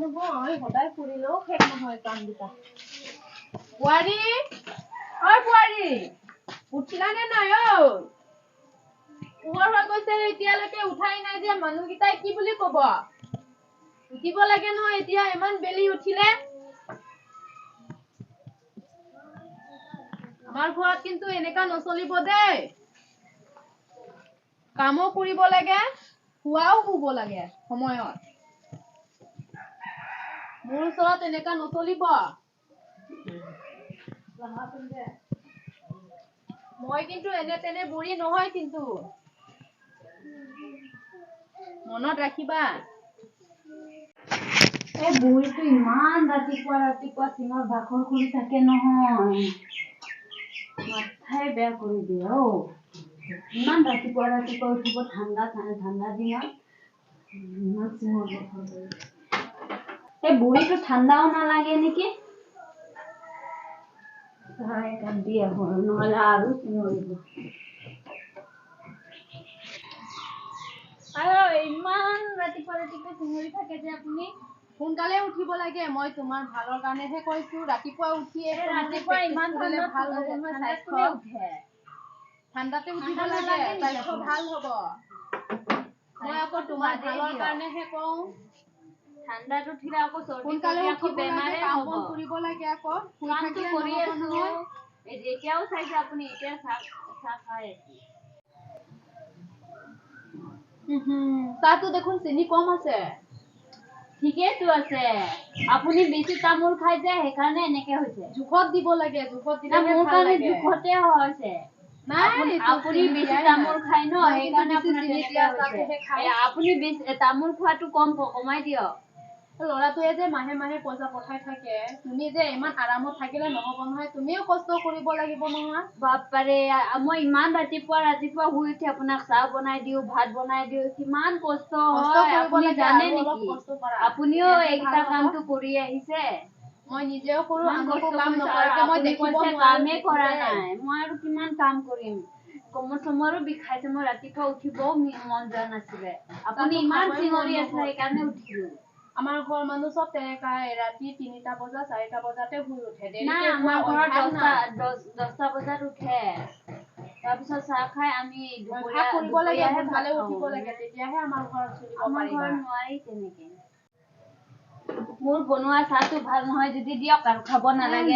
নহয়, সদায় কৰিলেও শেষ নহয় কামকেইটা। বোৱাৰী, ঐ বোৱাৰী, উঠিলানে নাই? ঐ, পোহৰ হৈ গৈছে, এতিয়ালৈকে উঠাই নাই যে, মানুহকেইটাই কি বুলি কব? উঠিব লাগে নহয় এতিয়া, ইমান বেলি উঠিলে। আমাৰ ঘৰত কিন্তু এনেকা নচলিব দেই। কামো কৰিব লাগে, শোৱাও শুব লাগে সময়ত। মোৰ ওচৰত এনেকা নচলিব। মই কিন্তু এনে তেনে বুঢ়ী নহয় কিন্তু, মনত ৰাখিবা। এই বুঢ়ীটো ইমান ৰাতিপুৱা ৰাতিপুৱা চিঞৰ বাখৰ কৰি থাকে নহয়, মাথাই বেয়া কৰি দিয়ে অ। ইমান ৰাতিপুৱা ৰাতিপুৱা উঠিব, ঠাণ্ডা ঠাণ্ডা দিনত ইমান চিঞৰ বাখৰ কৰি। এই বুঢ়ীটো ঠাণ্ডাও নালাগে নেকি? কান্দি আহো, নহ'লে আৰু চিঞৰিব। আৰু ইমান ৰাতিপুৱা ৰাতিপুৱা চিঞৰি থাকে যে আপুনি। সোনকালে উঠিব লাগে, মই তোমাৰ ভালৰ কাৰণেহে কৈছো। ৰাতিপুৱা উঠি ৰাতিপুৱা ইমান ভাল হ'ব নহয় স্বাস্থ্য। ঠাণ্ডাতে উঠিব লাগে, স্বাস্থ্য ভাল হ'ব। মই আকৌ তোমাৰ ভালৰ কাৰণেহে কওঁ। ঠাণ্ডাত উঠিলে আকৌ সোনকালে উঠিব লাগে, কাম বন কৰিব লাগে। আকৌ শুই থাকিলে নহ'ব নহয়। এতিয়াও চাইছে আপুনি, এতিয়া চাহ চাহ খাই আছে। চাহটো দেখোন চেনি কম আছে। ঠিকেইতো আছে, আপুনি বেছি তামোল খাই যে, সেইকাৰণে এনেকে হৈছে। জোখত দিব লাগে, জোখত দিলে মোৰ কাৰণে জোখতে হৈছে। আপুনি বেছি তামোল খাই ন, সেইকাৰণে আপুনি বেছি তামোল খোৱাটো কম কমাই দিয়ক। ল'ৰাটোৱে যে মাহে মাহে পইচা পঠাই থাকে, তুমি যে ইমান আৰামত থাকিলে নহ'ব নহয়, তুমিও কষ্ট কৰিব লাগিব নহয়। বাপৰে, মই ইমান ৰাতিপুৱা ৰাতিপুৱা শুই উঠি আপোনাক চাহ বনাই দিওঁ, ভাত বনাই দিওঁ, কিমান কষ্ট হয় আপুনি জানে নেকি? আপুনিও এইকেইটা কামটো কৰি আহিছে। মই নিজেও কৰো, আনকো কাম নকৰাকে মই দেখিব নোৱাৰো। কামেই কৰা নাই মই, আৰু কিমান কাম কৰিম? কোমৰ চমৰো বিষাইছে, মই ৰাতিপুৱা উঠিবও মন যোৱা নাছিলে। আপুনি ইমান চিঞৰি আছিলে, সেইকাৰণে উঠিলো। আমাৰ ঘৰৰ মানুহ চব তেনেকাই, ৰাতি 3টা বজা 4টা বজাতে শুই উঠে। নাই, আমাৰ ঘৰত 10টা বজাত উঠে, তাৰপিছত চাহ খাই আমি দুপৰীয়া কৰিব লাগে, সোনকালে উঠিব লাগে, তেতিয়াহে আমাৰ ঘৰত চলিব পাৰিবা। নোৱাৰি তেনেকে। মোৰ বনোৱা চাহটো ভাল নহয় যদি দিয়ক আৰু খাব নালাগে।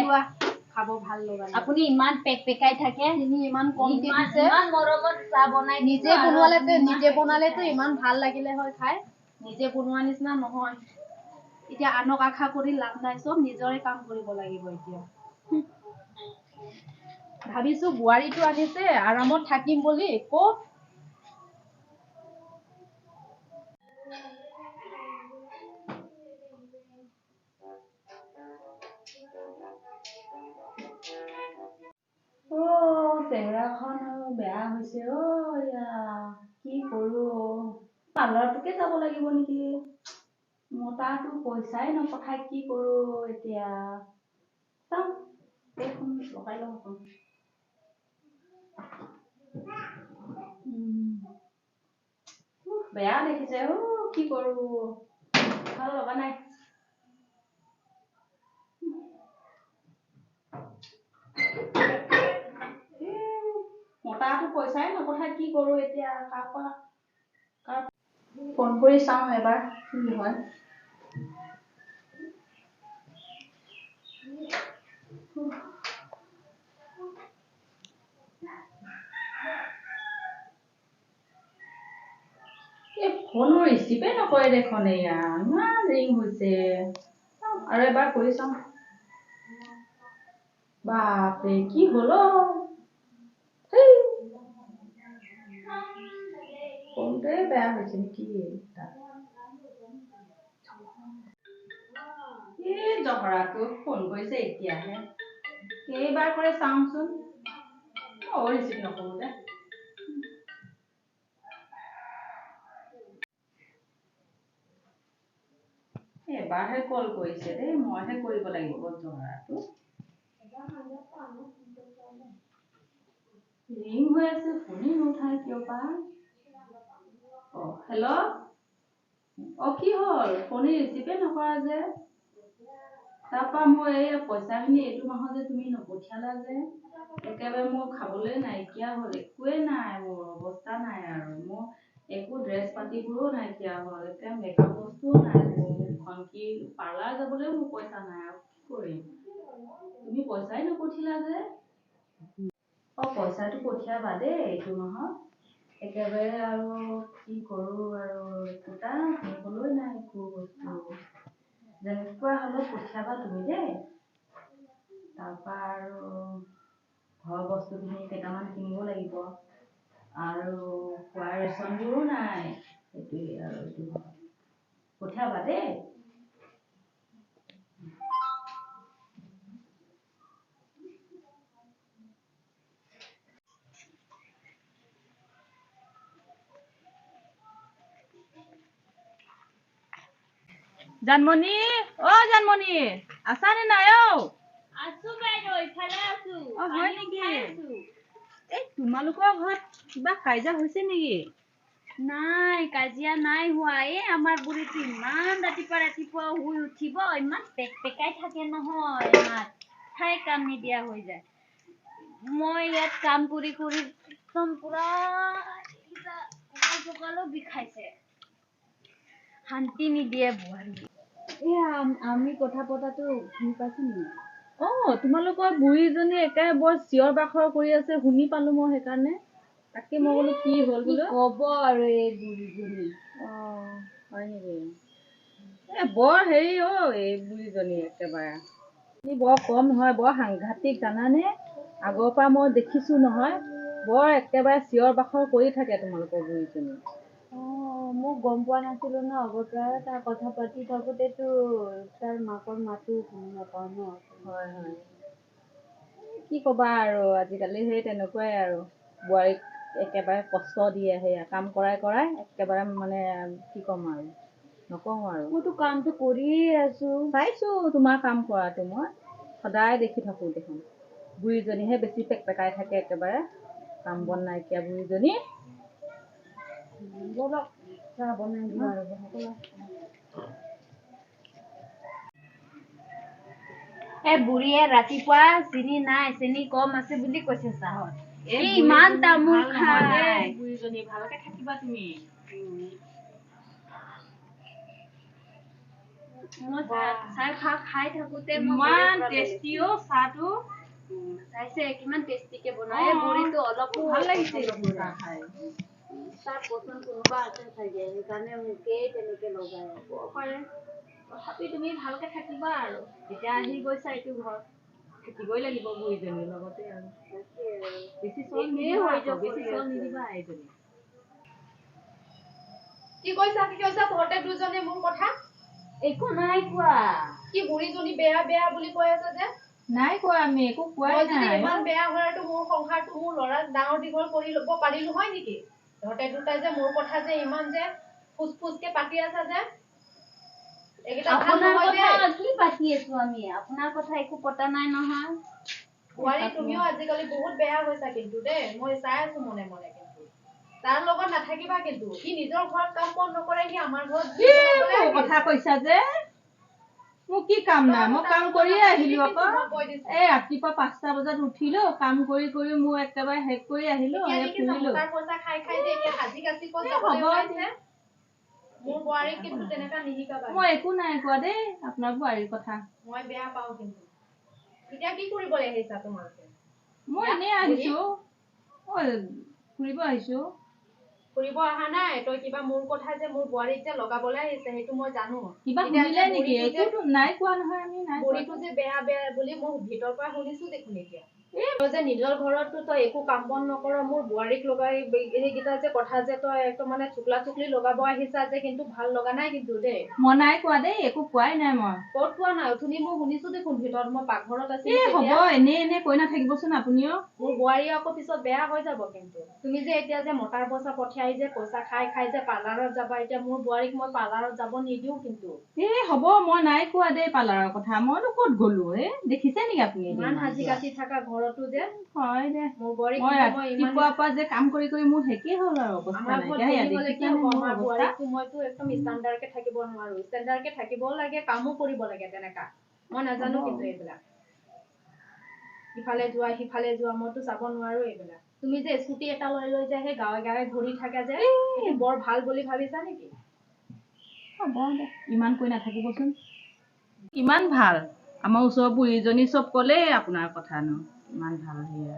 খাব ভাল লগা। আপুনি ইমান পেক পেকাই থাকে, ইমান কমকে দিছে। ইমান মৰমত চাহ বনাই নিজে বনোৱালেতো, নিজে বনালেতো ইমান ভাল লাগিলে হয় খাই, নিজে বনোৱা নিচিনা নহয়। এতিয়া আনক আশা কৰি লাভ নাই, চব নিজৰে কাম কৰিব লাগিব। এতিয়া ভাবিছো বোৱাৰীটো আনিছে, আৰামত থাকিম বুলি, ক'ত অ চেহেৰাখন বেয়া হৈছে অ। ইয়া কি কৰো, পাৰ্লাৰটোকে যাব লাগিব নেকি? মতাটো পইচাই নপঠায়, কি কৰো এতিয়া? চাওঁ, এইখন লগাই লওঁ অকণ। বেয়া দেখিছে অ, কি কৰো, ভাল লগা নাই। মতাটো পইচাই নপঠায়, কি কৰো এতিয়া? কাৰ পৰা কাৰ ফোন কৰি চাওঁ এবাৰ কি হয়। এই ফোনো ৰিচিভে নকৰে দেখোন, এয়া ইমান ৰিং হৈছে। আৰু এবাৰ কৰি চাওঁ। বাপৰে, কি হ'ল? ফোনটোৱে বেয়া হৈছে নেকি? এই জহৰাটো ফোন কৰিছে এতিয়াহে, কেইবাৰ কৰে চাওঁচোন। ময়ো ৰিচিভ নকৰো দে। এবাৰহে কল কৰিছে দেই, মইহে কৰিব লাগিব জহৰাটো। ৰিং হৈ আছে, ফোনেই নুঠায় কিয় বা? অ হেল্ল', অ কি হ'ল, ফোনে ৰিচিভে নকৰা যে? তাৰপৰা মোৰ এই পইচাখিনি এইটো মাহত যে তুমি নপঠিয়ালা যে, একেবাৰে মোৰ খাবলৈ নাইকিয়া হ'ল, একোৱে নাই, মোৰ অৱস্থা নাই আৰু। মোৰ একো ড্ৰেছ পাতিবোৰো নাইকিয়া হ'ল, একে মেকআপ বস্তুও নাই মোৰ মুখখন, কি পাৰ্লাৰ যাবলৈও মোৰ পইচা নাই আৰু কি কৰিম? তুমি পইচাই নপঠিয়ালা যে। অ পইচাটো পঠিয়াবা দেই এইটো মাহত একেবাৰে। আৰু কি কৰোঁ আৰু, একোটা কিনিবলৈ নাই একো বস্তু। যেনেকুৱা হ'লেও পঠিয়াবা তুমি দেই। তাৰপৰা আৰু ঘৰৰ বস্তুখিনি কেইটামান কিনিব লাগিব আৰু খোৱা ৰেচনবোৰো নাই। সেইটোৱেই আৰু, এইটো মাহত পঠিয়াবা দেই। জানমণি, অ জানমণি, আছানে নাই অ? আছো বাইদেউ, ইফালে আছো। অ হয় নেকি? এই তোমালোকৰ ঘৰত কিবা কাজিয়া হৈছে নেকি? নাই, কাজিয়া নাই হোৱা। এই আমাৰ বুঢ়ীটো ইমান ৰাতিপুৱা ৰাতিপুৱা শুই উঠিব, ইমান পেক পেকাই থাকে নহয়, মাথাই কাম নিদিয়া হৈ যায়। মই ইয়াত কাম কৰি কৰি একদম পুৰা কঁকাল চকালো বিষাইছে, শান্তি নিদিয়ে বোৱাৰী। এয়া আমি কথা পতাটো শুনি পাইছো নেকি? অ তোমালোকৰ বুঢ়ীজনী একে বৰ চিঞৰ বাখৰ কৰি আছে, শুনি পালো মই, সেইকাৰণে তাকে মই বোলো কি হ'ল কি বোলো। ক'ব আৰু এই বুঢ়ীজনী। অ হয় নেকি? এ বৰ হেৰি অ এই বুঢ়ীজনী একেবাৰে ই বৰ কম নহয়, বৰ সাংঘাতিক জানানে? আগৰ পৰা মই দেখিছো নহয়, বৰ একেবাৰে চিঞৰ বাখৰ কৰি থাকে তোমালোকৰ বুঢ়ীজনী। অ মই গম পোৱা নাছিলো ন, আগৰ পৰা তাৰ কথা পাতি থাকোতেতো তাৰ মাকৰ মাতো শুনি নাপাওঁ ন। হয় হয়, কি ক'বা আৰু, আজিকালি সেই তেনেকুৱাই আৰু, বোৱাৰীক একেবাৰে কষ্ট দিয়ে, সেয়া কাম কৰাই কৰাই একেবাৰে মানে কি ক'ম আৰু, নকওঁ আৰু। মইতো কামটো কৰিয়ে আছো। চাইছো তোমাৰ কাম কৰাটো, মই সদায় দেখি থাকোঁ দেখোন। বুঢ়ীজনীহে বেছি পেক পেকাই থাকে, একেবাৰে কাম বন নাইকিয়া বুঢ়ীজনী। ব'লক, চাহ বনাই দিওঁ আৰু। এই বুঢ়ীয়ে ৰাতিপুৱা চেনি নাই, চেনি কম আছে বুলি কৈছে চাহত। এই এই ইমান বুঢ়ীজনী তামোল ভাল নহয় দেই। খায়। বুঢ়ীজনী, ভালকে থাকিবা তুমি। মই চাহ খাই থাকোতে মই ইমান ঘৰৰ পৰা টেষ্টি অ চাহটো। চাইছে কিমান টেষ্টিকে বনাই। অ এই বুঢ়ীটো অলপো ভাল লাগিছে পচন্দ দেখোন নকৰে। চাহ খাই। তাৰ পচন্দ কোনোবা আছে চাগে, সেইকাৰণে মোকেই তেনেকে লগাই। হ'ব পাৰে, তথাপি তুমি ভালকে থাকিবা আৰু, এতিয়া আহি গৈছা এইটো ঘৰত, থাকিবই লাগিব বুঢ়ীজনীৰ লগতে আৰু। তাকে আৰু। বেছি চল এইটোৱে নিদিবা সহ্য আকৌ, বেছি কৰি চল আছো। নিদিবা এইজনী। কি কৈছা, কি কৈছা তহঁতে দুজনে মোৰ কথা? একো নাই কোৱা। কি বুঢ়ীজনী বেয়া বেয়া বুলি কৈ আছা যে? নাই কোৱা, আমি একো কোৱাই মই যদি নাই। ইমান বেয়া হয়তো মোৰ সংসাৰটো, মোৰ ল'ৰাক ডাঙৰ দীঘল কৰি ল'ব পাৰিলো হয় নেকি? তহঁতে দুটাই যে মোৰ কথা যে ইমান যে ফুচ ফুচকে পাতি আছা যে, এইকেইটা ভাল আপোনাৰ নহয় কথা দেই। কি পাতি আছো আমি? আপোনাৰ কথা একো পতা নাই নহয়। বোৱাৰী, তুমিও আজিকালি বহুত বেয়া হৈছা কিন্তু দেই, মই চাই আছো মনে মনে কিন্তু। তাৰ লগত নাথাকিবা কিন্তু, সি নিজৰ ঘৰত কাম বন নকৰে, সি আমাৰ ঘৰত কি জুই জ্বলাবলৈ মোৰ কথা আহিছে। কৈছা যে? মোৰ কি কাম তই নাই? আকৌ মই তাৰ কাম লগত কৰিয়ে নাথাকিবি আহিলো কিন্তু, আকৌ। মই কৈ দিছো। এই ৰাতিপুৱা 5টা বজাত উঠিলো, কাম কৰি কৰি মোৰ একেবাৰে শেষ কৰি আহিলো, এতিয়া এই দেখিছা ফুৰিলো। মতাৰ পইচা খাই খাই যে এতিয়া সাজি কাচি ক'ত এই যাবলৈ হ'ব। ওলাইছে। মোৰ বোৱাৰীক কিন্তু তেনেকা নিশিকাবা। মই একো নাই কোৱা দেই আপোনাৰ বোৱাৰীৰ কথা। মই বেয়া পাওঁ কিন্তু। এতিয়া কি কৰিবলৈ আহিছা তোমালোকে? মই ইয়াত এনেই বুঢ়ী আহিছো অ, ফুৰিব আহিছো। ফুৰিব অহা নাই। তই কিবা মোৰ কথা যে মোৰ বোৱাৰীক যে লগাবলৈ আহিছে, সেইটো মই জানো। কিবা এতিয়া যে শুনিলে নেকি? বুঢ়ীটো যে একোতো নাই কোৱা নহয়, আমি নাই বুঢ়ীটো কোৱাটো। যে বেয়া বেয়া বুলি মই ভিতৰৰ পৰা শুনিছো দেখোন এতিয়া। এই তই যে নিজৰ ঘৰততো তই একো কাম বন নকৰ, মোৰ বোৱাৰীক লগাই সেইকেইটা যে কথা যে তই একদম মানে চুকলা চুকলি লগাব আহিছা যে, কিন্তু ভাল লগা নাই কিন্তু দেই। মই নাই কোৱা দেই, একো কোৱাই নাই মই। ক'ত কোৱা নাই? অথনি মই শুনিছো দেখোন ভিতৰত, মই পাকঘৰত আছিলো এই হ'ব, তেতিয়া। এনেই এনেই কৈ নাথাকিবচোন আপুনিও। মোৰ বোৱাৰীয়ে আকৌ পিছত বেয়া হৈ যাব কিন্তু। তুমি যে এতিয়া যে মতাৰ পইচা পঠিয়াই যে পইচা খাই খাই যে পাৰ্লাৰত যাবা, এতিয়া মোৰ বোৱাৰীক মই পাৰ্লাৰত যাব নিদিওঁ কিন্তু। এই হ'ব, মই নাই কোৱা দেই পাৰ্লাৰৰ কথা। মইনো ক'ত গ'লো? এই দেখিছে নেকি আপুনি ইমান এদিনমান সাজি যোৱা? কাচি থকা ঘৰত। ঘৰতো যে। হয় দে। মোৰ বোৱাৰী মই কিন্তু মই ইমান ৰাতিপুৱাৰ পৰা যে কাম কৰি কৰি মোৰ শেষেই হ'ল আৰু, অৱস্থা আমাৰ ঘৰত নাইকিয়া। সেয়া ধনী হ'লে কি দেখিছানে হ'ব, মোৰ আমাৰ অৱস্থা? বোৱাৰীকতো মইতো একদম ষ্টেণ্ডাৰ্ডকে থাকিব নোৱাৰো। ষ্টেণ্ডাৰ্ডকে থাকিবও লাগে, কামো কৰিব লাগে, তেনেকা মই নাজানো। হ'ব। কিন্তু এইবিলাক ইফালে যোৱা সিফালে যোৱা, মইতো যাব নোৱাৰো এইবিলাক। তুমি যে স্কুটি এটা লৈ লৈ যে সেই গাঁৱে গাঁৱে ঘূৰি থাকা যে, সেইটো বৰ ভাল বুলি ভাবিছা নেকি? হ'ব দে, ইমান কৈ নাথাকিবচোন। কিমান ভাল আমাৰ ওচৰৰ বুঢ়ীজনী, চব ক'লেই আপোনাৰ কথানো, ইমান ভাল সেয়া।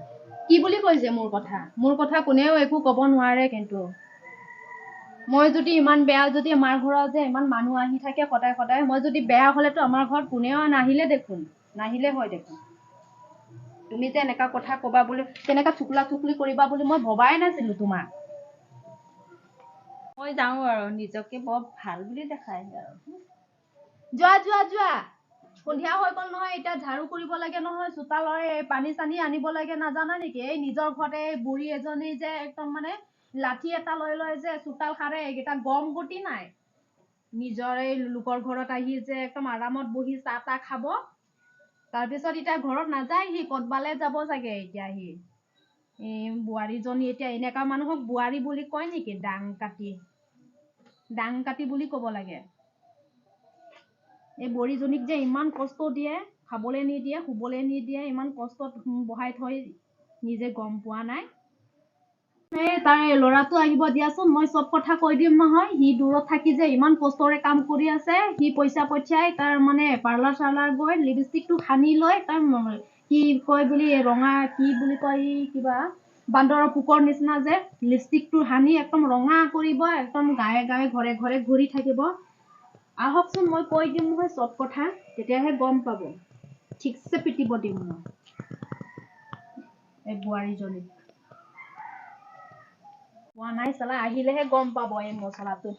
কি বুলি কৈছে মোৰ কথা? মোৰ কথা কোনেও একো ক'ব নোৱাৰে। কিন্তু মই যদি ইমান বেয়া, যদি আমাৰ ঘৰত যে ইমান মানুহ আহি থাকে সদায় সদায়, মই যদি বেয়া হ'লেতো আমাৰ ঘৰত কোনেও নাহিলে দেখোন, নাহিলে হয় দেখোন। তুমি যে এনেকা কথা ক'বা বুলি, তেনেকা চুকলা চুকলি কৰিবা বুলি মই ভবাই নাছিলো তোমাক। মই যাওঁ আৰু, নিজকে বৰ ভাল বুলি দেখাই আৰু। যোৱা যোৱা যোৱা, সন্ধিয়া হৈ গ'ল নহয়। এতিয়া ঝাৰু কৰিব লাগে নহয়, চোতালৰ এই পানী চানী আনিব লাগে, নাজানা নেকি? এই নিজৰ ঘৰতে এই বুঢ়ী এজনী যে একদম মানে লাঠি এটা লৈ লৈ যে চোতাল সাৰে, এইকেইটা গম গতি নাই। নিজৰ এই লোকৰ ঘৰত আহি যে একদম আৰামত বহি চাহ তাহ খাব, তাৰপিছত এতিয়া ঘৰত নাযায়, সি ক'তবালে যাব চাগে এতিয়া সি। এই বোৱাৰীজনী, এতিয়া এনেকা মানুহক বোৱাৰী বুলি কয় নেকি? ডাং কাটি, ডাং কাটি বুলি ক'ব লাগে। এই বুঢ়ীজনীক যে ইমান কষ্ট দিয়ে, খাবলৈ নিদিয়ে, শুবলৈ নিদিয়ে, ইমান কষ্টত বহাই থৈ, নিজে গম পোৱা নাই। এই তাই ল'ৰাটো আহিব দিয়াচোন, মই চব কথা কৈ দিম নহয়। সি দূৰত থাকি যে ইমান কষ্টৰে কাম কৰি আছে, সি পইচা পঠিয়াই, তাৰ মানে পাৰ্লাৰ চাৰ্লাৰ গৈ লিপষ্টিকটো সানি লৈ, তাৰ কি কয় বুলি, ৰঙা কি বুলি কয়, কিবা বান্দৰৰ পোকৰ নিচিনা যে লিপষ্টিকটো সানি একদম ৰঙা কৰিব, একদম গাঁৱে গাঁৱে ঘৰে ঘৰে ঘূৰি থাকিব। আহকচোন, মই কৈ দিম নহয় চব কথা, তেতিয়াহে গম পাব। ঠিকছে পিটিব দিম মই এই বোৱাৰীজনীক। পোৱা নাই চালা, আহিলেহে গম পাব এই মচলাটো।